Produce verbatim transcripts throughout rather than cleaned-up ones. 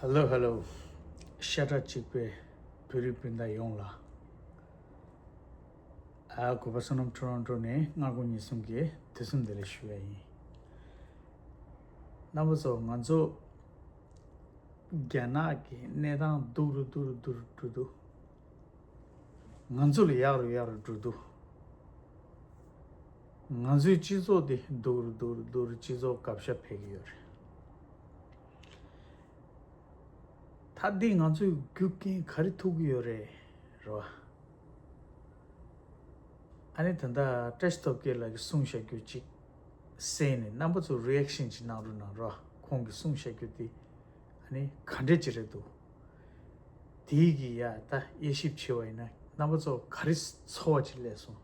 Hello hello. ཤ་ཁྲག་གཅིག་པའི་བོད་རིགས་སྤུན་ཟླ་ཡོངས་ལ། ཨ། གུས་པ་བསོད་ནམས་ཊོ་རོན་ཊོ་ནས་སྔ་དགོང་ཉིན་གསུམ་གྱི་དུས་གསུམ་བདེ་ལེགས་ཞུ་ཡ་ཡིན། རྣམ་པ་ཚོ། ང་ཚོ་རྒྱ་ནག་གི་གནས་སྟངས་སྡུག་རུ་སྡུག་རུ་སྡུག་རུ་འགྲོ་འདུག་ང་ཚོ་ལ་ཡག་རུ་ཡག་རུ་འགྲོ་འདུག་ང་ཚོའི་སྤྱི་ཚོགས་འདི་སྡུག་རུ་སྡུག་རུ་སྡུག་རུ། སྤྱི་ཚོགས་བག་ཆགས་འཕེལ་གྱི་ཡོད་རེད། ད་འདི་ང་ཚོས་རྒྱུ་རྐྱེན་ག་རེ་ཐུག་གི་ཡོད་རེད། རེད་བ། ཨ་ནི་ད་ལྟ་བཀྲ་ཤིས་སྟོབས་རྒྱལ་ལགས་ཀྱིས་གསུངས་བཞག་རྒྱུ་ཅིག་གསན་ནས་རྣམ་པ་ཚོ་རི་ཨེག་ཤན་ཅིག་གནང་རོགས་གནང་། རེད་བ། ཁོང་གིས་གསུངས་བཞག་རྒྱུ་དེ་ཨ་ནི་ག་འདྲས་ཅིག་རེད་འདུག་དེའི་གི་ཡ་ད་དབྱེ་ཞིབ་བྱས་པ་ཡིན་ན་རྣམ་པ་ཚོ་ག་རེ་ཚོར་བ་ཅིག་སླེབས་སོང་།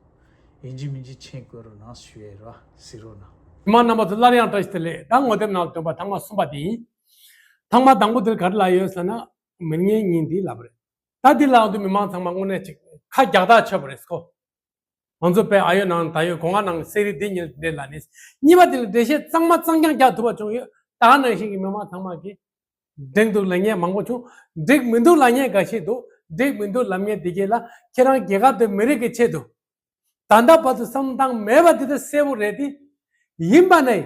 ཡིན་གཅིག་མིན་གཅིག་མཆན་བཀོད་རོགས་གནང་ཞུ་ཡས་རེད་བ། གཟིགས་རོགས་གནང་། མ་རྣམ་པ་ཚོ་སླར་ཡང་བཀྲ་ཤིས་བདེ་ལེགས། ད་ངོ་དེབ་ནང་ལ་ཐོན་པ་ཐེངས་མ་གསུམ་པ་དེ་ཡིན། ཐེངས་མ་དང་པོ་དེར་ག་རེ་ལབ་ཡོད་ཟེར་ན། མི་ངན་གཉིས་འདི་ལབ་པ་རེད། ད་འདི་ལབ་དུས་མི་མང་ཚང་མ་དངོས་གནས་ཅིག་ཁ་རྒྱག་ཐག་ཆོད་པ་རེད་ཁོ། ང་ཚོ་དཔེ་ཨ་ཡོད་ནང་ད་ཡོད་སྒོ་ང་ནང་གསེར་རི་འདི་ཉིད་འདྲེ་ལ་ནི། གཉིས་པ་དེ་ལ་འགྲེལ་བཤད་གཙང་མ་གཙང་རྐྱང་རྒྱག་ཐུབ་པ་བྱུང་ཡོད། ད་ག་ནང་བཞིན་གྱི་མི་མང་ཚང་མ་གིས་འགྲིག་འདུག་ལབ་མཁན་མང་པོ་བྱུང་། འགྲིག་མི་འདུག་ལབ་མཁན་འགའ་ཤས་འདུག་འགྲིག་མི་འདུག་ལབ་མཁན་དེ་གས་ལ་ཁྱེད་རང་རྒྱལ་ཁབ་དང་མི་རིགས་ཀྱི་ཆེད་དུ་ད་ལྟ་བར་དུ་བསམ་བློ་བཏང་མེད་པ་འདི་ད་གསལ་པོ་རེད་དེ། ཡིན་པ་ནས།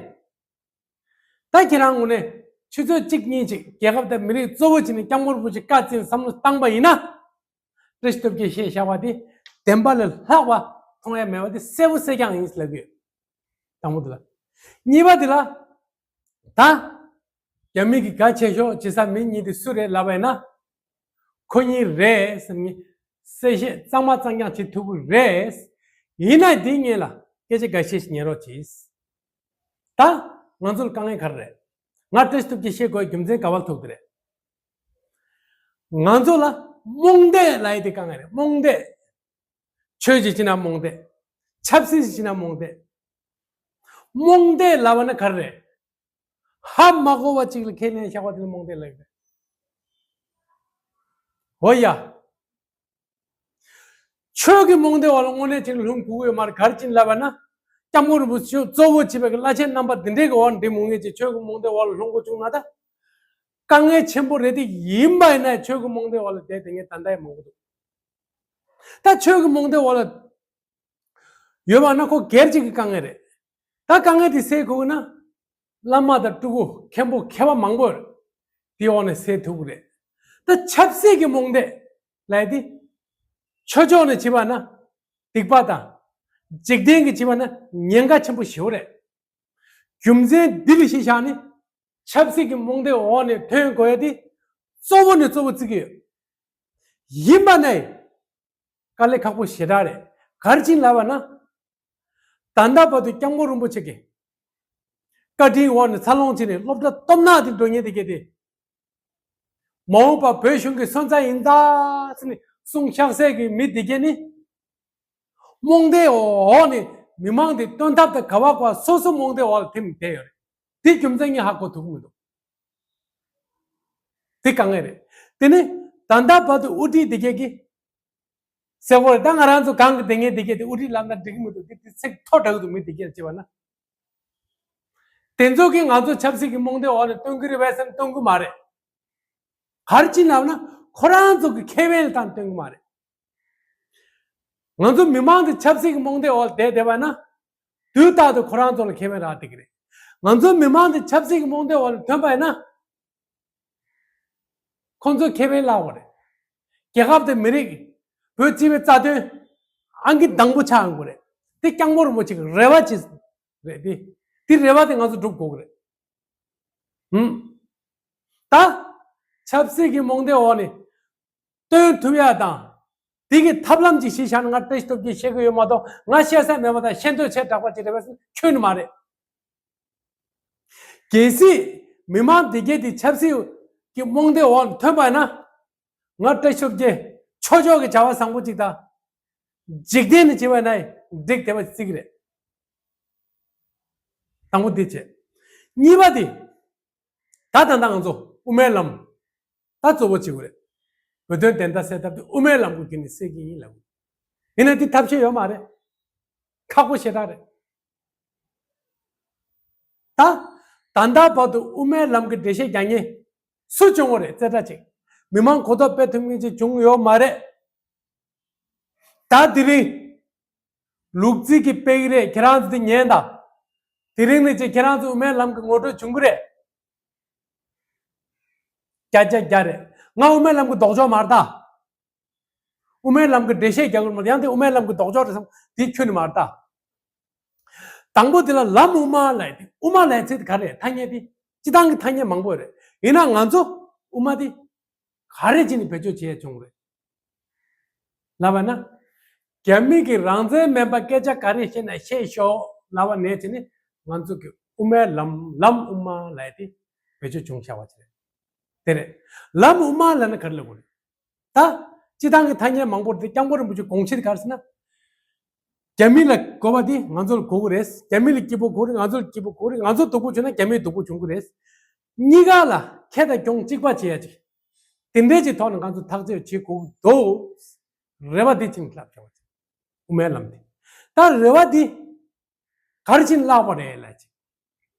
ད་ཁྱེད་རང་ངོས་ནས་ཆུ་ཚོད་གཅིག་གཉིས་ཅིག་རྒྱལ་ཁབ་དང་མི་རིགས་གཙོ་བོ་བྱས་ནས་སྐྱབས་མགོན་རིན་པོ་ཆེ་བཀའ་བཙན་བསམ་བློ་བཏང་པ་ཡིན་ན། བཀྲ་ཤིས་སྟོབས་རྒྱལ་བཤད་བཞག་པ་དེ་བདེན་པ་ལས་ལྷག་པ་མཐོང་ཡ་མེད་པ་དེ་གསལ་པོ་གསལ་རྐྱང་ཡིན་ལབ་ཀྱི་ཡོད། དང་པོ་དེ་ལ། གཉིས་པ་དེ་ལ། ད་རྒྱ་མི་གིས་ག་བྱས་ཤོག་བྱེད་ས་མི་གཉིས་དེ་སུ་རེད་ལབ་པ་ཡིན་ན། ཁོ་གཉིས་རེད་ཟེར་ནས་གསལ་བཤད་གཙང་མ་གཙང་རྐྱང་བྱེད་ཐུབ་ཀྱི་རེད། ཡིན་ན་འདི་སྔོན་ལ་སྐད་ཆ་འགའ་ཤས་ཤིག་ཉན་རོགས་གྱིས། ད་ང་ཚོ་ལ་དཀའ་ངལ་ག་རེ་རེད། ང་བཀྲ་ཤིས་སྟོབས་རྒྱལ་བཤད་དགོས་རྒྱུ་མཚན་ག་བ་ལ་ཐུག་དེ་རེད། ང་ཚོ་ལ་རྨོངས་དད་ལབ་ཡས་དེ་དཀའ་ངལ་རེད། རྨོངས་དད། ཆོས་ཀྱི་ཕྱི་ན་རྨོངས་དད། ཆབ་སྲིད་ཀྱི་ཕྱི་ན་རྨོངས་དད། རྨོངས་དད་ལབ་པ་ན་ག་རེ་རེད། ཧ་མ་གོ་བ་ཅིག་ལ་ཁས་ལེན་བཞག་པ་དེ་ལ་རྨོངས་དད་ལབ་ཡས་རེད། འོ་ཡ། ཆོས་ཀྱི་རྨོངས་དད་འོག་ལ་དངོས་གནས་བྱས་ན་ལྷུང་དགོས་ཀྱི་ཡོད་མ་རེད། ག་རེ་བྱས་ནས་ལབ་པ་ན། སྐྱབས་མགོན་རིན་པོ་ཆེ་གཙོ་བོ་བྱས་པའི་བླ་ཆེན་རྣམ་པ་འདི་འདྲའི་གི་འོག་འདི་མོ་ངེས་ཀྱི་ཆོས་ཀྱི་རྨོངས་དད་འོག་ལ་ལྷུང་དགོས་བྱུང་ན་ད། དཀའ་ངལ་ཆེན་པོ་རེད་དེ། ཡིན་པ་ཡིན་ན་ཆོས་ཀྱི་རྨོངས་དད་འོག་ལ་བསྡད་བསྡད་མཁན་ད་ལྟ་ཡང་མང་པོ་འདུག་ད་ཆོས་ཀྱི་རྨོངས་དད་འོག་ལ་ཡོད་པ་ན་ཁོ་སྒེར་གཅིག་གི་དཀའ་ངལ་རེད། ད་དཀའ་ངལ་དེ་སེལ་དགོས་ན། བླ་མ་དང་སྤྲུལ་སྐུ་མཁན་པོ་མཁས་པ་མང་པོ་རེད། དེའི་འོག་ནས་སེལ་ཐུབ་ཀྱི་རེད། ད་ཆབ་སྲིད་ཀྱི་རྨོངས་དད་ལབ་ཡས་དེ། ཆོས་ཕྱོགས་ནས་བྱས་པ་ན་སྡིག་པ་དང་། འཇིག་རྟེན་གྱིས་བྱས་པ་ན་ཉེན་ཁ་ཆེན་པོ་ཞེ་པོ་རེད། རྒྱུ་མཚན་འདི་ལ་གཞི་བཞག་ནས་ཆབ་སྲིད་ཀྱི་རྨོངས་དད་འོག་ནས་ཐོན་དགོས་ཡ་དེ་གཙོ་བོ་ནས་གཙོ་བོ་བརྩི་གི་ཡོད། ཡིན་པ་ནས་དཀའ་ལས་ཁག་པོ་ཞེ་དྲག་རེད། ག་རེ་བྱས་ནས་ལབ་པ་ན། ད་ལྟ་བར་དུ་སྐྱབས་མགོན་རིན་པོ་ཆེ་གི་བཀའ་དྲིན་འོག་ནས་འཚར་ལོངས་བྱས་ནས་སློབ་གྲྭ་སྟོབས་ནག་དེ་འགྲོ་མཁན་དེ་གས་དེ། མ་འོངས་པ་བོད་གཞུང་གི་སོན་རྩ་ཡིན་ད་ཟེར་ནས་གསུང་ཤག་སེ་གི་མི་དེ་གས་ནི། རྨོངས་དད་འོག་ནས་མི་མང་དེ་སྟོན་ཐབས་དང་ག་བ་ག་བ་སོ་སོ་རྨོངས་དད་འོག་ལ་ཐིམ་བསྡད་ཡོད་རེད། དེ་རྒྱུ་མཚན་ངས་ཧ་གོ་ཐུབ་ཀྱི་མི་འདུག་དེ་དཀའ་ངལ་རེད། དེ་ནི་ད་ལྟ་བར་དུ་དབུ་ཁྲིད་དེ་གས་ཀྱིས། ཟེར་བ་རེད། ད་ང་རང་ཚོ་གང་གི་དེ་ངས་དེ་གས་དེ་དབུ་ཁྲིད་ལབ་ན་འགྲིག་གི་མི་འདུག་དེ་དེ་ཚིག་མཐོ་དྲགས་འདུག་མི་དེ་གས་བྱས་པ་ན། དེ་ཚོ་གིས་ང་ཚོ་ཆབ་སྲིད་ཀྱི་རྨོངས་དད་འོག་ནས་སྟོན་གྱི་རེད་པས་ཟེར་ན་སྟོན་གྱི་མ་རེད། ག་རེ་བྱས་ནས་ལབ་ན་ཁོ་རང་ཚོ་གི་ཁེ་ཕན་ལ་བལྟས་ནས་སྟོན་གྱི་མ་རེད། ང་ཚོ་མི་མང་དེ་ཆབ་སྲིད་ཀྱི་རྨོངས་དད་འོག་ལ་བསྡད་བསྡད་པ་ན། དུས་རྟག་ཏུ་ཁོ་རང་ཚོ་ལ་ཁེ་ཕན་རག་བསྡད་ཀྱི་རེད། ང་ཚོ་མི་མང་དེ་ཆབ་སྲིད་ཀྱི་རྨོངས་དད་འོག་ལ་ཐོན་པ་ཡིན་ན། ཁོང་ཚོས་ཁེ་ཕན་བརླག་པ་རེད། རྒྱལ་ཁབ་དང་མི་རིགས། བོད་སྤྱི་པའི་རྩ་དོན། ཨང་ཀི་དང་པོ་ཆགས་ཡོང་གི་རེད། དེ་སྐྱབས་མགོན་རིན་པོ་ཆེ་གི་རེ་བ་ཅིག་རེད་དེ། དེ་རེ་བ་དེ་ང་ཚོ་སྒྲུབ་དགོས་ཀྱི་རེད། ཧུམ། ད། ཆབ་སྲིད་ཀྱི་རྨོངས་དད་འོག་ནས། སྟོན་ཐུབ་ཡ་དང་། དེ་གི་ཐབས་ལམ་ཅིག་གཞི་བཞག་ན་ང་བཀྲ་ཤིས་སྟོབས་རྒྱལ་བཤད་གི་ཡོད་མ་གཏོགས་ང་བཤད་ས་མེད་པ་དང་བཤད་འདོད་བྱས་དྲགས་པ་ཅིག་རེད་པས་ཁྱོན་ནས་མ་རེད། གལ་སྲིད་མི་མང་དེ་གས་དེ་ཆབ་སྲིད་ཀྱི་རྨོངས་དད་འོག་ནས་ཐོན་པ་ཡིན་ན། ང་བཀྲ་ཤིས་སྟོབས་རྒྱལ་ཆོས་ཕྱོགས་ཀྱི་བྱ་བ་བཟང་པོ་ཅིག་དང་། འཇིག་རྟེན་ནས་བྱས་པ་ཡིན་ན་འགྲིག་བསྡད་པ་བརྩི་གི་རེད། དང་པོ་དེ་བྱས། གཉིས་པ་དེ། ད་ད་ལྟ་ང་ཚོ་དབུ་མའི་ལམ་ད་གཙོ་བོ་བྱེད་དགོས་རེད། བོད་དོན་བདེན་མཐའ་གསལ་ཐབས་དེ་དབུ་མའི་ལམ་གྱི་སྒོ་ནས་སེལ་གྱི་ཡིན་ལབ། ཡིན་ན་དེ་ཐབས་ཤེས་ཡོད་མ་རེད། ཁག་པོ་ཞེ་དྲག་རེད། ད་ད་ལྟ་བར་དུ་དབུ་མའི་ལམ་གྱི་འགྲེལ་བཤད་རྒྱག་མཁན་ སུ་བྱུང་བ་རེད། རྩེ་གྲ་ཅིག་མི་མང་གོ་རྟོགས་སྤེལ་ཐུབ་མཁན་ཅིག་བྱུང་ཡོད་མ་རེད། ད་དེ་རིང་ལུག་རྫི་གི་དཔེ་རེད། ཁྱེད་རང་ཚོ་དེ་ཉན་དང་། དེ་རིང་ནས་ཅིག་ཁྱེད་རང་ཚོ་དབུ་མའི་ལམ་གྱི་ངོ་སྤྲོད་བྱུང་གི་རེད། བརྒྱ་ཆ་བརྒྱ་རེད། ང་དབུ་མའི་ལམ་གྱི་ལྡོག་ཕྱོགས་མ་རེད་ད། དབུ་མའི་ལམ་གྱི་འགྲེལ་བཤད་རྒྱག་གི་མ་རེད། ཡང་དེ་དབུ་མའི་ལམ་གྱི་ལྡོག་ཕྱོགས་རེད་བསམ། དེ་ཁྱོན་ནས་མ་རེད་ད། དང་པོ་དེ་ལ་ལམ་དབུ་མ་ལབ་ཡ་དེ། དབུ་མ་ལབ་ཡ་ཚིག་དེ་ག་རེ་རེད། ཐ་སྙད་དེ། སྤྱི་བཏང་གི་ཐ་སྙད་མང་པོ་རེད། ཡིན་ན་ང་ཚོ་དབུ་མ་དེ་ག་རེ་བྱས་ནས་བེད་སྤྱོད་བྱེད་ཡ་བྱུང་རེད། ལབ་པ་ན། རྒྱ་མི་གིས་རང་བཙན་མིན་པ་སྐད་ཆ་ག་རེ་བཤད་ན་བཤད་ཤོག་ལབ་པ་ནས་བྱས་ནས་ང་ཚོ་གི་དབུ་མའི་ལམ། ལམ་དབུ་མ་ལབ་ཡ་དེ་བེད་སྤྱོད་བྱུང་བཞག་པ་ཅིག་རེད། དེ་རེད། ལམ་དབུ་མ་ལབ་ན་ག་རེ་ལབ་དགོས་རེད། ད། སྤྱི་བཏང་གི་ཐ་སྙད་མང་པོ་རེད་དེ། སྐྱབས་མགོན་རིན་པོ་ཆེ་དགོངས་གཞི་དེ་ག་རེ་ཟེར་ན། རྒྱ་མི་ལ་དགོས་པ་དེ་ང་ཚོ་ལ་དགོས་ཀྱི་རེད། རྒྱ་མི་ལ་སྐྱིད་པོ་དགོས་རེད། ང་ཚོ་ལ་སྐྱིད་པོ་དགོས་རེད། ང་ཚོ་སྡུག་པོ་བྱུང་ན་རྒྱ་མི་སྡུག་པོ་བྱུང་གི་རེད། གཉིས་ཀ་ལ་ཁེ་དང་གྱོང་གཅིག་པ་བྱེད་ཡ་ཅིག་དེ་འདྲའི་ཅིག་ཐོག་ནས་ང་ཚོ་ཐག་གཅོད་བྱེད་དགོས་ཀྱི་འདུག་རེ་བ་འདི་ཕྱིན་ལབ་བྱ་བ་ཅིག་དབུ་མའི་ལམ་འདི། ད་རེ་བ་འདི་ག་རེ་ཕྱིན་བརླག་པ་རེད་ལབ་ཅིག་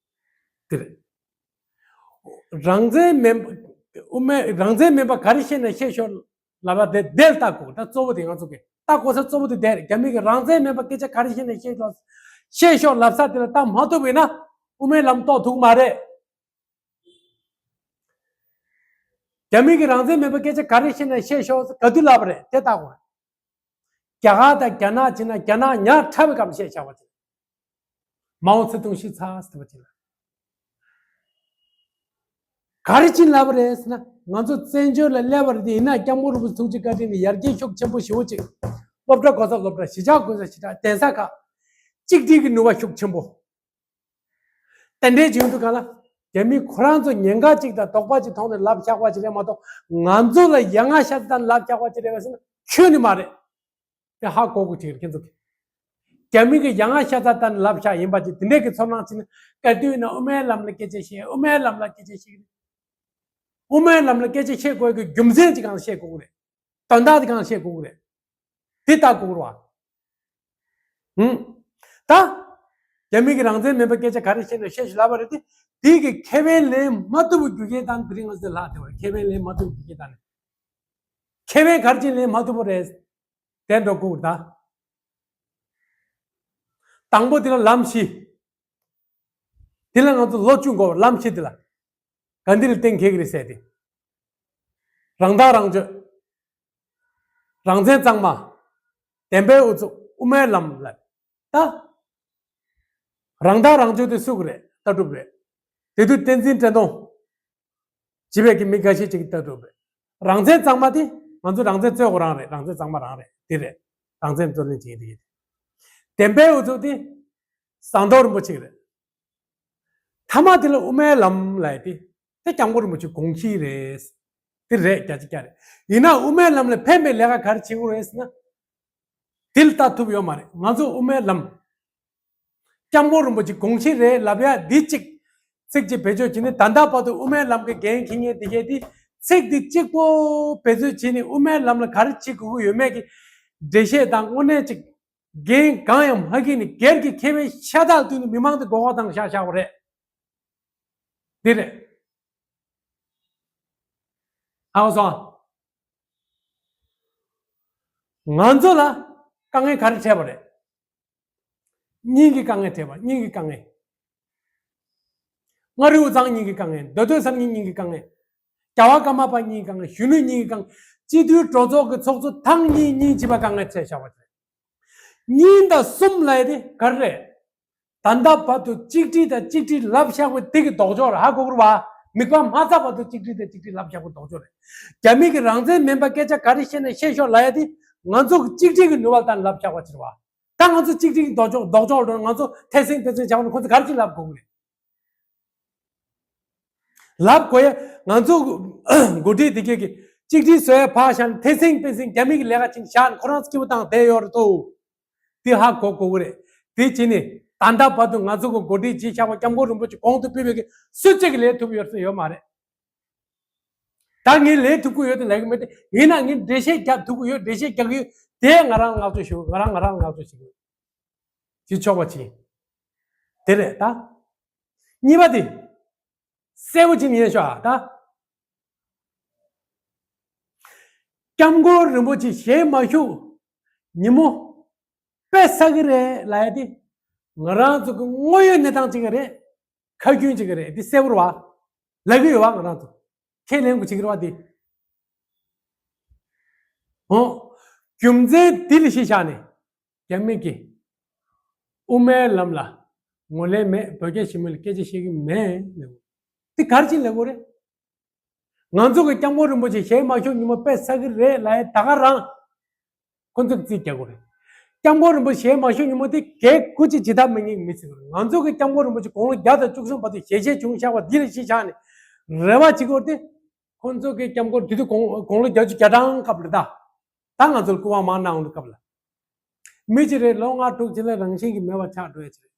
དེ་རེད། རང་བཙན་མིན་པ། དབུ་མའི་རང་བཙན་མིན་པ་ག་རེ་བཤད་ན་བཤད་ཤོག་ལབ་པ་དེ་འདིར་ལྟ་དགོས། ད་གཙོ་བོ་དེ་ང་ཚོ་གི་ལྟ་དགོས་ས་གཙོ་བོ་དེ་འདིར། རྒྱ་མི་གི་རང་བཙན་མིན་པ་སྐད་ཆ་ག་རེ་བཤད་ན་བཤད་ཤོག་བཤད་ཤོག་ལབ་ས་དེ་ལ་ལྟ་མ་ཐུབ་པ་ཡིན་ན་དབུ་མའི་ལམ་རྟོགས་ཐུབ་ཀྱི་མ་རེད། རྒྱ་མི་གི་རང་བཙན་མིན་པ་སྐད་ཆ་ག་རེ་བཤད་ན་བཤད་ཤོག་ག་དུས་ལབ་པ་རེད། དེ་ལྟ་དགོས། རྒྱ་གར་དང་རྒྱ་ནག་བྱས་ན་རྒྱ་ནག་ཉག་ཕྲ་བའི་སྐབས་བཤད་བཞག་པ་ཅིག་མའོ་ཙེ་ཏུང་ཤི་ཚ་ཟེར་བ་ཅིག་ལ། ག་རེ་ཕྱིན་ལབ་པ་རེད་ཟེར་ན། ང་ཚོ་བཙན་བྱོལ་ལ་སླེབས་པ་རེད་དེ། ཡིན་ན་སྐྱབས་མགོན་རིན་པོ་ཆེ་ཐུགས་རྗེ་བཀའ་དྲིན་ནས་ཡར་རྒྱས་ཤུགས་ཆེན་པོ་ཞེ་པོ་ཅིག་སློབ་གྲྭ་གོ་ས་སློབ་གྲྭ། གཞིས་ཆགས་གོ་ས་གཞིས་ཆགས། གདན་ས་ཁག་གཅིག་སྒྲིལ་གྱི་ནུས་པ་ཤུགས་ཆེན་པོ། དེ་འདྲའི་བྱུང་དུས་གང་ལ། རྒྱ་མི་ཁོ་རང་ཚོ་ཉེན་ཁ་གཅིག་དང་དོགས་པ་གཅིག་མཐོང་ནས་ལབ་བཞག་པ་ཅིག་རེད་མ་གཏོགས། ང་ཚོ་ལ་ཡ་ང་ཤ་ཚ་ལབ་བཞག་པ་ཅིག་རེད་པས་ཟེར་ན་ཁྱོན་ནས་མ་རེད། དེ་ཧ་གོ་དགོས་ཅིག་རེད་ཁྱེད་ཚོ་གིས། རྒྱ་མི་གི་ཡ་ང་ཤ་ཚ་ལབ་བཞག་ཡིན་པ་ཅིག་དེ་འདྲའི་གི་ཚོར་སྣང་ཕྱིན་ན། ག་དུས་ཡིན་ན་དབུ་མའི་ལམ་ལ་སྐད་ཆ་བཤད། དབུ་མའི་ལམ་ལ་སྐད་ཆ་བཤད་ཀྱི་རེད། དབུ་མའི་ལམ་ལ་སྐད་ཆ་བཤད་དགོས་ཀྱི་རྒྱུ་མཚན་ཅིག་གང་བཤད་དགོས་ཀྱི་རེད། དོན་དག་དེ་གང་བཤད་དགོས་ཀྱི་རེད། དེ་ལྟ་དགོས་ཀྱི་རེད་བ། ཧུམ། ད། རྒྱ་མི་གི་རང་བཙན་མིན་པ་སྐད་ཆ་ག་རེ་བཤད་ན་བཤད་ཤོག་ལབ་པ་རེད་དེ། དེ་གི་ཁེ་ཕན་ལེན་མ་ཐུབ་པའི་རྒྱུ་རྐྱེན་དང་། དེ་རིང་ང་ཚོས་ལབ་བསྡད་པ་རེད། ཁེ་ཕན་ལེན་མ་ཐུབ་པའི་རྒྱུ་རྐྱེན་དང་ནི། ཁེ་ཕན་ག་རེ་བྱས་ལེན་མ་ཐུབ་པ་རེད། དེ་འགྲོ་དགོས་ཀྱི་རེད་ད། དང་པོ་དེ་ལ་ལམ་བཞི། དེ་ལ་ང་ཚོ་བློ་བཅུག་དགོས། ལམ་བཞི་དེ་ལ་ག་འདི་ལ་གཏན་འཁེལ་གྱི་རེད་ཟེར་ཏེ། རང་ཐག་རང་གཅོད། རང་བཙན་གཙང་མ། བདེན་པའི་ཨུ་ཚུགས། དབུ་མའི་ལམ་ལ། ད། རང་ཐག་རང་གཅོད་དེ་སུ་གི་རེད། ལྟ་གྲུབ་རེད། དེ་དུས་བསྟན་འཛིན་བཀྲས་མཐོང་བྱེད་པའི་གི་མི་འགའ་ཤས་ཅིག་གི་ལྟ་གྲུབ་རེད། རང་བཙན་གཙང་མ་དེ་ང་ཚོ་རང་བཙན་རྩོད་དགོས་རང་རེད། རང་བཙན་གཙང་མ་རང་རེད། དེ་རེད། རང་བཙན་རྩོད་ལེན་བྱེད་ཀྱི་དེ་གི། བདེན་པའི་ཨུ་ཚུགས་དེ་ཟམ་གདོང་རིན་པོ་ཆེ་གི་རེད། ཐ་མ་དེ་ལ་དབུ་མའི་ལམ་ལབ་ཡ་དེ། དེ་སྐྱབས་མགོན་རིན་པོ་ཆེའི་དགོངས་གཞི་རེད། དེ་རེད། བརྒྱ་ཆ་བརྒྱ་རེད། ཡིན་ན་དབུ་མའི་ལམ་ལ་ཕན་པའི་ལས་ཀ་ག་རེ་བྱེད་དགོས་རེད་ཟེར་ན། དེ་ལ་ལྟ་ཐུབ་ཡོད་མ་རེད། ང་ཚོ་དབུ་མའི་ལམ། སྐྱབས་མགོན་རིན་པོ་ཆེའི་དགོངས་གཞི་རེད་ལབ་ཡ་འདི་གཅིག་ཚིག་གཅིག་བེད་སྤྱོད་བྱས་ནས། ད་ལྟ་བར་དུ་དབུ་མའི་ལམ་གྱི་འགན་འཁྱེར་མཁན་དེ་གས་དེ། ཚིག་འདི་གཅིག་པོ་བེད་སྤྱོད་བྱས་ནས་དབུ་མའི་ལམ་ལ་ག་རེ་བྱེད་དགོས་ཀྱི་ཡོད་མེད་ཀྱི་འགྲེལ་བཤད་དང་། དངོས་གནས་གཅིག་འགན་གང་ཡང་མ་འཁྱེར་ནས། སྒེར་གྱི་ཁེ་ཕན་ཤ་སྟག་བསྟུན་ནས་མི་མང་དེ་མགོ་སྐོར་བཏང་བཞག་བཞག་པ་རེད། འདི་རེད། ཧ་གོ་སོང་ཨ། ང་ཚོ་ལ་དཀའ་ངལ་ག་རེ་འཕྲད་པ་རེད། གཉིས་ཀྱི་དཀའ་ངལ་འཕྲད་པ། གཉིས་ཀྱི་དཀའ་ངལ། མངའ་རིས་དབུས་གཙང་གཉིས་ཀྱི་དཀའ་ངལ། མདོ་སྟོད་ས་གཉིས་གཉིས་ཀྱི་དཀའ་ངལ། རྒྱལ་བ་ཀརྨ་པ་གཉིས་ཀྱི་དཀའ་ངལ། གཞོན་ནུ་གཉིས་ཀྱི་དཀའ་ངལ། སྤྱི་འཐུས་གྲོས་ཚོགས་ཀྱི་ཚོགས་གཙོ་ཐེངས་གཉིས་གཉིས་བྱས་པ་དཀའ་ངལ་འཕྲད་བཞག་པ་རེད། གཉིས་དང་གསུམ་ལབ་ཡ་དེ་ག་རེ་རེད། ད་ལྟ་བར་དུ་གཅིག་སྒྲིལ་དང་གཅིག་སྒྲིལ་ལབ་བཞག་པའི་དེ་གི་ལྡོག་ཕྱོགས་རེད། ཧ་གོ་གི་རེད་བ། མིག་དཔེ་མ་ཚགས་བར་དུ་གཅིག་སྒྲིལ་དང་གཅིག་སྒྲིལ་ལབ་བཞག་པའི་ལྡོག་ཕྱོགས་རེད། རྒྱ་མི་གི་རང་བཙན་མིན་པ་སྐད་ཆ་ག་རེ་བཤད་ན་བཤད་ཤོག་ལབ་ཡ་དེ། ང་ཚོ་གི་གཅིག་སྒྲིལ་གི་ནུས་པ་ལ་ལྟ་ནས་ལབ་བཞག་པ་ཅིག་རེད་བ། ད་ང་ཚོ་གཅིག་སྒྲིལ་གི་ལྡོག་ཕྱོགས། ལྡོག་ཕྱོགས་ལ་ང་ཚོ་ཐེ་སེང་ཐེ་སེང་བྱ་བ་ནི་ཁོ་ཚོ་ག་རེ་ཅིག་ལབ་དགོས་གི་རེད། ལབ་དགོས་ཡ། ང་ཚོ་འགོ་ཁྲིད་དེ་གས་གི་གཅིག་སྒྲིལ་བཟོ་ཡ་ཕར་བཞག་ནས། ཐེ་སེང་ཐེ་སེང་རྒྱ་མི་གི་ལས་ཀ་ཅིག་བཞག་ནས་ཁོ་རང་ཚོ་སྐྱིད་པོ་བཏང་བསྡད་ཡོད་རེད་དོ། དེ་ཧ་གོ་དགོས་ཀྱི་རེད། དེ་བྱས་ནས་ད་ལྟ་བར་དུ་ང་ཚོ་གི་འགོ་ཁྲིད་བྱས་བཞག་པ། སྐྱབས་མགོན་རིན་པོ་ཆེ་གོང་དུ་ཕེབས་པའི་གི་སུ་གཅིག་གིས་ལས་ཐུབ་ཡོད་ཟེར་ཡོད་མ་རེད། ད་ངས་ལས་ཐུབ་ཀྱི་ཡོད་དེ་ལབ་ཀྱི་མེད་དེ། ཡིན་ན་ངས་འགྲེལ་བཤད་རྒྱག་ཐུབ་ཀྱི་ཡོད། འགྲེལ་བཤད་རྒྱག་གི་ཡོད། དེ་ང་རང་ལ་བསྔགས་བརྗོད་ཞུ། ང་རང་ང་རང་ལ་བསྔགས་བརྗོད་ཞུ་གི་ཡོད། ཅིག་ཆོག་པ་ཅིག་དེ་རེད་ད། གཉིས་པ་དེ། གསལ་པོ་ཅིག་ཉན་ཤོག་ཨ། ད། སྐྱབས་མགོན་རིན་པོ་ཆེ་ཞལ་མ་བཞུགས་ཉིན་མོ་དཔེ་ཟ་གི་རེད་ལབ་ཡ་དེ། ང་རང་ཚོ་གི་དངོས་ཡོད་གནས་སྟངས་ཅིག་རེད། ཁ་རྒྱུན་ཅིག་རེད། དེ་གསལ་པོ་རེད་བ། ལབ་གི་ཡོད་བ། ང་རང་ཚོ་ཁས་ལེན་དགོས་ཅིག་རེད་བ་དེ། འོ། རྒྱུ་མཚན་འདི་ལ་གཞི་བཞག་ནས་རྒྱ་མི་གིས་དབུ་མའི་ལམ་ལ་ངོས་ལེན་མེད། བོད་རྒྱ་ཞི་མོལ་ལ་སྐད་ཆ་བཤད་གི་མེད་ལབ་དགོས། དེ་ག་རེ་བྱས་ལབ་དགོས་རེད། ང་ཚོ་གི་སྐྱབས་མགོན་རིན་པོ་ཆེ་ཞལ་མ་བཞུགས་ཉིན་མོ་དཔེ་ཟ་གི་རེད་ལབ་ཡ་ད་ག་རང་ཁོ་ཚོས་རྩིས་རྒྱག་དགོས་རེད། སྐྱབས་མགོན་རིན་པོ་ཆེ་ཞལ་མ་བཞུགས་ཉིན་མོ་དེ་གལ་དགུ་ཅིག་ཇི་ལྟར་མི་ཉན་མི་ཚེ་གི་རེད། ང་ཚོ་གི་སྐྱབས་མགོན་རིན་པོ་ཆེ་དགུང་ལོ་བརྒྱ་དང་བཅུ་གསུམ་བར་དུ་ཞལ་བཞེས་བྱུང་བཞག་པ་འདི་ལ་གཞི་བཞག་ནས་རེ་བ་བྱེད་དགོས་རེད་དེ། ཁོ་ཚོ་གི་སྐྱབས་མགོན་དེ་དུས་དགུང་དགུང་ལོ་བརྒྱད་ཅུ་གྱ་གྲངས་སྐབས་རེད་ད། ད་ང་ཚོར་སྐུ་དབང་མར་གནང་དུས་སྐབས་ལ། མི་གཅིག་རེད། ལོ་ལྔ་དྲུག་ཅིག་ལ་རང་བཞིན་གྱིས་མེད་པ་ཆགས་འགྲོ་ཡ་ཅིག་རེད།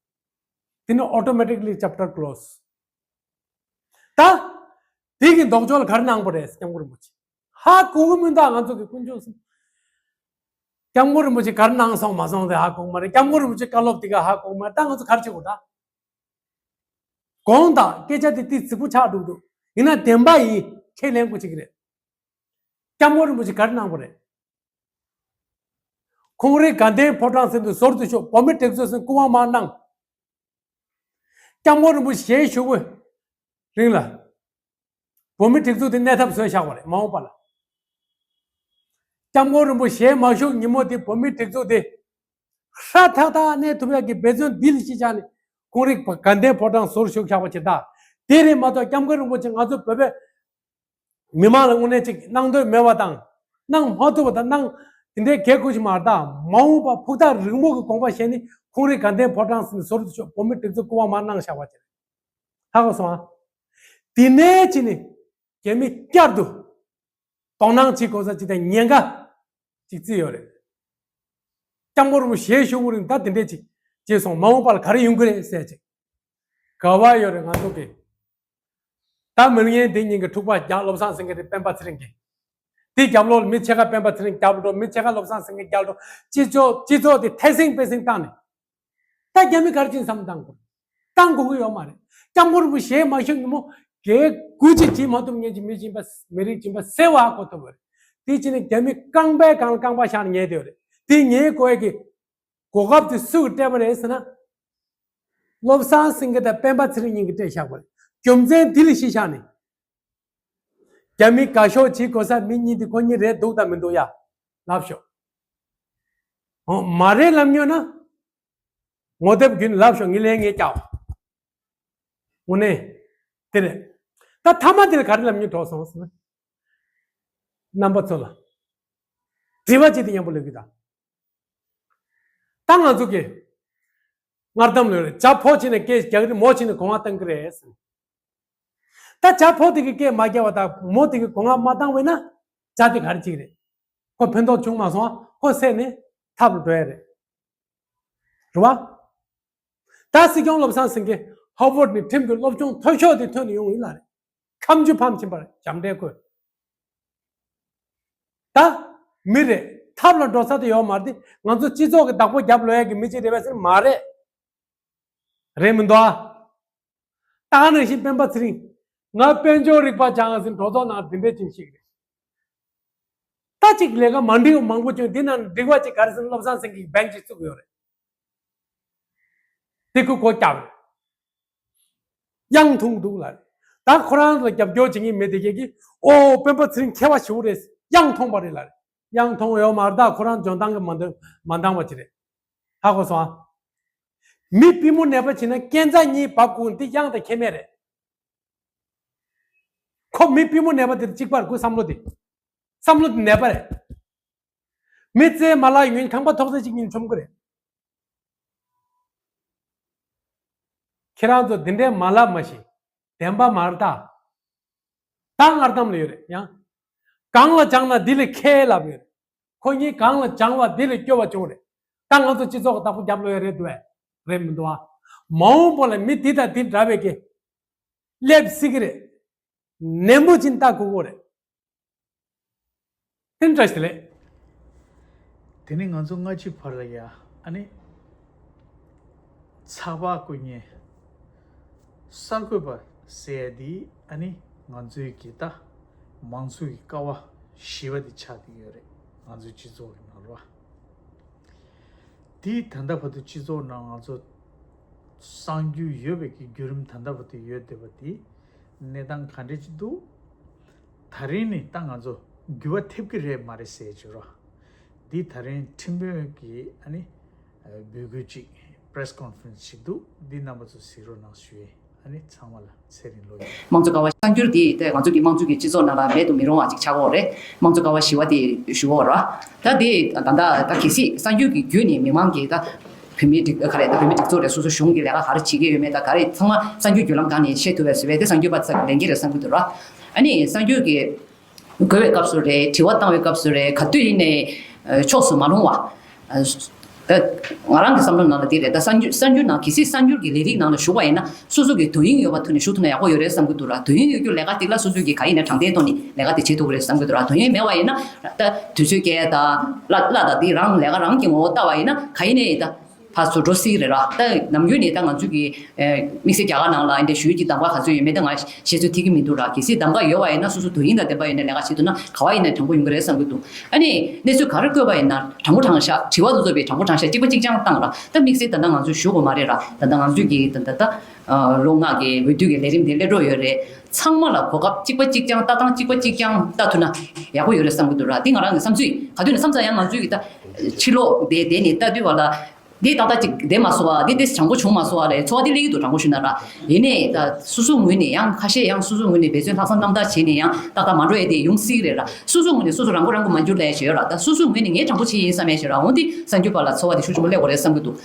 དེ་ནི་automatically chapter close། ད། དེ་གི་ལྡོག་ཕྱོགས་ལ་ག་རེ་གནང་པ་རེད། སྐྱབས་མགོན་རིན་པོ་ཆེ་ཧ་གོ་གི་མི་འདུག་ང་ཚོ་གི་དཀོན་མཆོག་གསུམ། སྐྱབས་མགོན་རིན་པོ་ཆེ་ག་རེ་གནང་སོང་མ་སོང་དེ་ཧ་གོ་གི་མ་རེད། སྐྱབས་མགོན་རིན་པོ་ཆེ་བཀའ་སློབ་དེ་ག་ཧ་གོ་གི་མ་རེད། ད་ང་ཚོ་ག་རེ་བྱེད་དགོས་ད། དགོངས་དག་སྐད་ཆ་དེ་ཏིག་རྫིག་པོ་ཆགས་འགྲོ་གི་འདུག་ཡིན་ན་བདེན་པ་ཡིན། ཁས་ལེན་དགོས་ཅིག་རེད། སྐྱབས་མགོན་རིན་པོ་ཆེ་ག་རེ་གནང་པ་རེད། ཁོང་རའི་དགའ་ལྡན་ཕོ་བྲང་ཟེར་དུས་ཟུར་དུ་ཤོག་བོད་མི་སྒྲིག་འཛུགས་ཟེར་སྐུ་དབང་མར་གནང་། སྐྱབས་མགོན་རིན་པོ་ཆེ་ཞལ་བཞུགས་པའི་རིང་ལ། བོད་མི་སྒྲིག་འཛུགས་དེ་གནས་ཐབས་བཟོས་བཞག་པ་རེད། མ་འོངས་པ་ལ། སྐྱབས་མགོན་རིན་པོ་ཆེ་ཞལ་མ་བཞུགས་ཉིན་མོ་དེ་བོད་མི་སྒྲིག་འཛུགས་དེ། ཧྲ་ཐག་ཐག་གནས་ཐུབ་ཡག་གི་འབད་བརྩོན་འདི་ལ་གཞི་བཞག་ནས་ཁོང་རའི་དགའ་ལྡན་ཕོ་བྲང་ཟུར་བཞུགས་བཞག་པ་བྱེད་ད། དེ་རེད་མ་གཏོགས་སྐྱབས་མགོན་རིན་པོ་ཆེ་ང་ཚོ་བོད་པའི་མི་མང་ལ་དངོས་གནས་ཅིག་གནང་འདོད་མེད་པ་དང་། གནང་མ་ཐུབ་པ་དང་། གནང་དེ་འདྲའི་གལ་དགུ་ཞིག་མ་རེད་ད། མ་འོངས་པ་ཕུགས་ཐག་རིང་པོ་གི་དགོངས་པ་བཞེས་ནས་ཁོང་རའི་དགའ་ལྡན་ཕོ་བྲང་ཟེར་ནས་ཟུར་དུ་ཤོག་བོད་མི་སྒྲིག་འཛུགས་སྐུ་དབང་མར་གནང་བཞག་པ་བྱེད། ཧ་གོ་སོང་ཨ། དེ་ནས་ཕྱིན་ནས་རྒྱ་མི་བསྐྱར་དུ་དོ་སྣང་བྱེད་དགོས་ས་ཅིག་དང་ཉེན་ཁ་ཅིག་བརྩིས་ཡོད་རེད། སྐྱབས་མགོན་རིན་པོ་ཆེ་ཞལ་བཞུགས་རིང་ད་དེ་འདྲས་ཅིག་བྱས་སོང་། མ་འོངས་པ་ལ་ག་རེ་ཡོང་གི་རེད་ཟེར་ཅིག་དགའ་བ་ཡོད་རེད། ང་ཚོ་གི་ད་མི་ངན་འདི་གཉིས་ཀྱི་འཁྲུག་པ་རྒྱག་བློ་བཟང་སེང་གེ་རེད། སྤེན་པ་ཚེ་རིང་གིས་དེའི་རྒྱབ་ལོགས་ལ་མི་ཕྱེད་ཀ་སྤེན་པ་ཚེ་རིང་རྒྱབ་འགྲོ། མི་ཕྱེད་ཀ་བློ་བཟང་སེང་གེ་རྒྱབ་འགྲོ། སྤྱི་ཚོགས་སྤྱི་ཚོགས་དེ་ཐེ་སྲིང་པེ་སྲིང་བཏང་ནས། ད་རྒྱ་མི་ག་རེ་བྱས་བསམ་བཏང་དགོས། བཏང་དགོས་ཀྱི་ཡོད་མ་རེད། སྐྱབས་མགོན་རིན་པོ་ཆེ་ཞལ་མ་བཞུགས་ཉིན་མོ་གལ་དགུ་ཅིག་བྱེད་མ་ཐུབ་མཁན་གྱི་མི་སྦྱིན་པ་མི་རིགས་སྦྱིན་པ་གསལ་བོ་ཧ་གོ་ཐུབ་པ་རེད། དེ་བྱས་ནས་རྒྱ་མི་རྐང་པའི་སྒང་ལ་རྐང་པ་བཞག་ནས་ཉལ་བསྡད་ཡོད་རེད། དེ་ཉལ་དགོས་ཡས་ཀྱི་གོ་སྐབས་དེ་སུ་གིས་སྤྲད་པ་རེད་ཟེར་ན། བློ་བཟང་སེང་གེ་དང་སྤེན་པ་ཚེ་རིང་གཉིས་ཀྱིས་སྤྲད་བཞག་པ་རེད། རྒྱུ་མཚན་འདི་ལ་གཞི་བཞག་ནས། རྒྱ་མི་དགའ་ཤོས་བྱེད་དགོས་ས་མི་གཉིས་དེ་ཁོ་གཉིས་རེད་འདུག་དང་མི་འདུག་ཡ། ལབ་ཤོག་འོ་མ་རེད་ལབ་མྱོང་ན། ངོ་དེབ་བརྒྱུད་ནས་ལབ་ཤོག་ངས་ལན་ངས་རྒྱག་དངོས་གནས། དེ་རེད། ད་མཐའ་མ་དེ་ལ་ག་རེ་ལབ་སྙིང་བྲོ་སོང་ཟེར་ན། རྣམ་པ་ཚོ་ལ། དྲི་བ་གཅིག་དེ་མཉམ་པོ་ལབ་གི་ད། ད་ང་ཚོ་གི་སྔར་གཏམ་ལོས་རེད། བྱ་ཕོ་བྱས་ནས་སྐད་རྒྱག་གི་རེད། མོ་བྱས་ནས་གོ་བ་བཏང་གི་རེད་ཟེར། ད་བྱ་ཕོ་དེ་གི་སྐད་མ་རྒྱག་པ་དང་མོ་དེ་གི་གོ་བ་མ་བཏང་བས་ན། བྱ་དེ་ག་རེ་བྱེད་ཀྱི་རེད། ཁོ་ཕན་ཐོགས་བྱུང་མ་སོང་། ཁོ་བསད་ནས་ཐབ་ལ་འགྲོ་ཡ་རེད། རེད་བ། ད་སྲིད་སྐྱོང་བློ་བཟང་སེང་གེ་ཧོ་ཝརཌ་ནས་ཁྲིམས་ཀྱི་སློབ་སྦྱོང་མཐོ་ཤོས་དེ་ཐོན་ནས་ཡོང་ཡིན་ལ་རེད། ཁ་མཆུ་ཕམ་ཕྱིན་པར་ཞབས་འདྲེན་བཀོད། ད་མི་རེད། ཐབ་ལ་འགྲོ་ས་དེ་ཡོད་མ་རེད། ང་ཚོ་སྤྱི་ཚོགས་ཀྱི་བདག་པོ་རྒྱབ་ལོས་ཡ་གི་མི་གཅིག་རེད་པས་ཟེར་མ་རེད། རེད་མི་འདུག་ཨ། ད་ག་ནང་བཞིན་སྤེན་པ་ཚེ་རིང་། ང་དཔལ་འབྱོར་རིག་པ་སྦྱངས་ཟིན་འགྲོ་ཐོག་ནང་དེ་འདྲས་ཅིག་ཤིག་རེད། ད་ཅིག་ལས་ཀ་མ་འགྲིག་མང་པོ་བྱུང་། འདི་ནང་འགྲིག་པ་ཅིག་ག་རེ་ཟེར་ན་བློ་བཟང་སེང་གེས་བེང་ཅིག་བཙུགས་ཡོད་རེད། དེ་ཁོས་སྒོ་བརྒྱབ་རེད། གཡང་འཐུང་འདུག་ལ་རེད། ད་ཁོ་རང་ལ་རྒྱབ་སྐྱོར་བྱེད་མཁན་མི་དེ་གས་ཀྱིས་ཨོ་སྤེན་པ་ཚེ་རིང་མཁས་པ་ཞེ་པོ་རེད། གཡང་འཐུང་བ་རེད་ལ་རེད། གཡང་འཐུང་ཡོད་མ་རེད། ད་ཁོ་རང་འཇོན་ཐང་གིས་མ་འདང་མ་འདང་བ་ཅིག་རེད། ཧ་གོ་སོང་ཨ། མི་པུས་མོ་ནད་པ་བྱེད་ན་རྐྱེན་རྩ་གཉིས་བབས་དགོས། འདི་གཡང་དང་ཁྱད་མེད་རེད། ཁོ་མི་པུས་མོ་ནད་པ་དེ་གཅིག་པར་ཁོའི་བསམ་བློ་དེ། བསམ་བློ་དེ་ནད་པ་རེད། མི་རྩེད་མ་ལག་ཡོད་མཁན་ཁང་པ་ཐོག་ཚད་གཅིག་གཉིས་འཆོམ་གི་རེད། ཁྱེད་རང་ཚོ་འདི་འདྲའི་མ་ལབ་མ་ཤེས། བདེན་པ་མ་རེད་ད། ད་སྔར་གཏམ་ལ་ཡོད་རེད་ཡང་། གང་ལ་སྦྱངས་ན་འདི་ལས་མཁས་ལབ་ཡོད་རེད། ཁོ་གཉིས་གང་ལ་སྦྱངས་པ་འདི་ལས་སྐྱོ་བ་བྱུང་རེད། ད་ང་ཚོ་སྤྱི་ཚོགས་ཀྱི་བདག་པོ་རྒྱབ་ལོས་ཡ་རེད་འདུག་བས། རེད་མི་འདུག་ཨ། མ་འོངས་པ་ལ་མི་འདི་དང་འདི་འདྲ་བའི་གི་སླེབས་སྲིད་གི་རེད། ནན་པོ་ཅིག་ལྟ་དགོས་ཀྱི་རེད། དེ་འདྲ་ཞིག་ལས། དེ་ནི་ང་ཚོ་སྔ་ཕྱི་བར་ལ་ཡ་ཨ་ནི། ཚགས་པར་བཀོད་མཁན་གསར་འགོད་པ་ཟེར་ཡ་འདི་ཨ་ནི་ང་ཚོའི་གི་ད་མང་ཚོགས་ཀྱི་ཀ་བ་ བཞི་པ་དེ་ཆགས་བསྡད་ཡོད་རེད། ང་ཚོའི་སྤྱི་ཚོགས་ཀྱི་ནང་ལ་བ། དེ་ད་ལྟ་བར་དུ་སྤྱི་ཚོགས་ནང་ང་ཚོ་གསར་འགྱུར་ཡོད་པའི་གི་བརྒྱུད་རིམ་ད་ལྟ་བར་དུ་ཡོད་བསྡད་པ་དེ་གནས་སྟངས་ག་འདྲ་ཅིག་འདུག་ད་རིང་ནི་ད་ང་ཚོ་འགྱུར་བ་ཐེབས་ཀྱི་རེད་མ་རེད་ཟེར་བྱས་རོགས། འདི་ད་རིང་ཁྲིམས་དཔོན་གྱིས་ཨ་ནི་འབོད་སྐུལ་ཅིག་press conference་ཞིག་འདུག་འདི་རྣམ་པ་ཚོ་གཟིགས་རོགས་གནང་ཞུ་ཡིན། ཨ་ནི་ཚང་མ་ལ་ཚེ་རིང་ལོ་ཡིན། དམངས་གཙོ་ཀ་བ་གསར་འགྱུར་འདི་ད་ང་ཚོ་གི་དམངས་གཙོ་གི་སྤྱི་ཚོགས་ནང་ལ་མེད་དུ་མི་རུང་བ་ཅིག་ཆགས་ཀྱི་རེད། དམངས་གཙོ་ཀ་བ་བཞི་པ་དེ་ཞུ་འོ་ར། ད་དེ་ད་ད་ད་གལ་སྲིད་གསར་འགྱུར་གྱི་བརྒྱུད་ནས་མི་མང་གི་ད་བོད་མིའི་སྒྲིག་ག་རེ་ད་བོད་མིའི་སྒྲིག་འཛུགས་རེད། སོ་སོ་གཞུང་གི་ལས་ཀ་ག་རེ་བྱེད་ཀྱི་ཡོད་མེད་ད་ག་རེ་ཚང་མ་གསར་འགྱུར་བརྒྱུད་ལམ་སྒང་ནས་ཤེས་ཐུབ་པ་བཟོས་པས་དེ་གསར་འགྱུར་པ་ཚོ་ལས་འགན་རེད་བསམ་གྱི་འདུག་ར། ཨ་ནི་གསར་འགྱུར་གྱི་དགོས་པའི་སྐབས་སུ་རེད། དྲི་བ་བཏང་བའི་སྐབས་སུ་རེད། ག་དུས་ཡིན་ནའི་ཕྱོགས་སུ་མ་ལྷུང་བ། ད་ང་རང་གི་བསམ་བློ་ནང་ལ་དེ་རེད། ད་གསར་འགྱུར་གསར་འགྱུར་ནང་གལ་སྲིད་གསར་འགྱུར་གྱི་ལས་རིགས་ནང་ལ་ཞུགས་པ་ཡིན་ན་སོ་སོ་གི་དོ་དབྱིངས་ཡོད་པ་ཐུག་ནས་ཞུགས་ཐུབ་ན་ཡག་པོ་ཡོད་རེད་བསམ་གྱི་འདུག་ར། དོ་དབྱིངས་ཡོད་རྒྱུ་ལས་ཀ་ཏིག་ལ་སོ་སོ་གི་ག་ཡིན་ནའི་དྲང་བདེན་ཐོག་ནས་ལས་ཀ་དེ་བྱེད་ཐུབ་ཀྱི་རེད་བསམ་གྱི་འདུག་ར། དོ་དབྱིངས་མེད་པ་ཡིན་ན་ད་དུས་ཚོད་སྐྱེལ་ད་གླ་གླ་ད་དེ་རང་ལས་ཀ་རང་གི་ངོ་བོ་ལྟ་བ་ཡིན་ན་ག་ཡིན་ནའི་ད་ཕར་ཚུར་འགྲོ་སྲིད་རེད་ར། ད་ནམ་རྒྱུན་ནས་ད་ང་ཚོ་གི་དམིགས་བསལ་རྒྱ་གར་ནང་ལ་འདི་ཞུ་ཡུལ་གྱི་གདམ་ག་ག་ཚོད་ཡོད་མེད་ད་ང་བཤད་ཚོད་ཐིག་གི་མི་འདུག་ར། གལ་སྲིད་གདམ་ག་ཡོད་པ་ཡིན་ན་སོ་སོ་དོ་དབྱིངས་དང་ལྡན་པ་ཡོད་ནས་ལས་ཀ་བྱེད་ཐུབ་ན་ག་བ་ཡིན་ནའི་དྲང་པོ་ཡོང་གི་རེད་བསམ་གྱི་འདུག་ཨ་ནི་གནས་ཚུལ་ག་རེ་བཀོད་པ་ཡིན་ན་དྲང་པོ་དྲང་བཞག་དྲི་བ་དེ་ཚོ་བས་དྲང་པོ་དྲང་བཞག་གཅིག་པ་གཅིག་རྐྱང་བཏང་ར། ད་དམིགས་བསལ་ད་ལྟ་ང་ཚོས་ཞུ་དགོས་མ་རེད་ར། ད་ལྟ་ང་ཚོས་ཀྱི་ད་ད་ད་ལོ་ལྔ་གི་འོས་བསྡུ་གི་ལས་རིམ་དེ་སླེབས་འགྲོ་ཡོད་རེད། ཚང་མ་ལ་གོ་སྐབས་གཅིག་པ་གཅིག་རྐྱང་ལྟ་སྟངས་གཅིག་པ་གཅིག་རྐྱང་ལྟ་ཐུབ་ན་ཡག་པོ་ཡོད་རེད་བསམ་གྱི་འདུག་ར། དེ་ང་རང་གི་བསམ་ཚུལ་ག་དུས་ནས་བསམ་ཚར་ཡང་ང་ཚོས་ཀྱི་ད་ཕྱི་ལོགས་དེ་དེ་ནས་ལྟ་དུས་བ་ལ། འདི་ཏག་ཏག་ཅིག་བསྡད་མ་སོང་བ། འདི་ཏོག་ཙམ་དྲང་པོ་བྱུང་མ་སོང་བ་རེད། ཚོར་བ་འདི་སླེབས་ཀྱི་འདུག་དྲང་པོ་ཞུས་ན་ར། ཡིན་ནའི་ད་སོ་སོ་ངོས་ནས་ཡང་ཁ་ཤས་ཡང་སོ་སོ་ངོས་ནས་འབད་བརྩོན་ལྷག་བསམ་རྣམ་དག་བྱས་ནས་ཡང་ཏག་ཏག་མ་འགྲོ་ཡ་དེ་ཡོང་སྲིད་རེད་ར། སོ་སོ་ངོས་ནས་སོ་སོ་རང་མགོ་རང་མགོ་མ་འགྱུར་ལས་བྱས་ཡོད་ར། ད་སོ་སོ་ངོས་ནས་ངས་དྲང་པོ་བྱས་ཡིན་བསམ་ཡ་བྱས་ར། འོན་ཏེ་གསར་འགྱུར་པ་ལ་ཚོར་བ་དེ་ཤུགས་ཆེན་པོ་སླེབས་དགོས་རེད་བསམ་གྱི་འདུག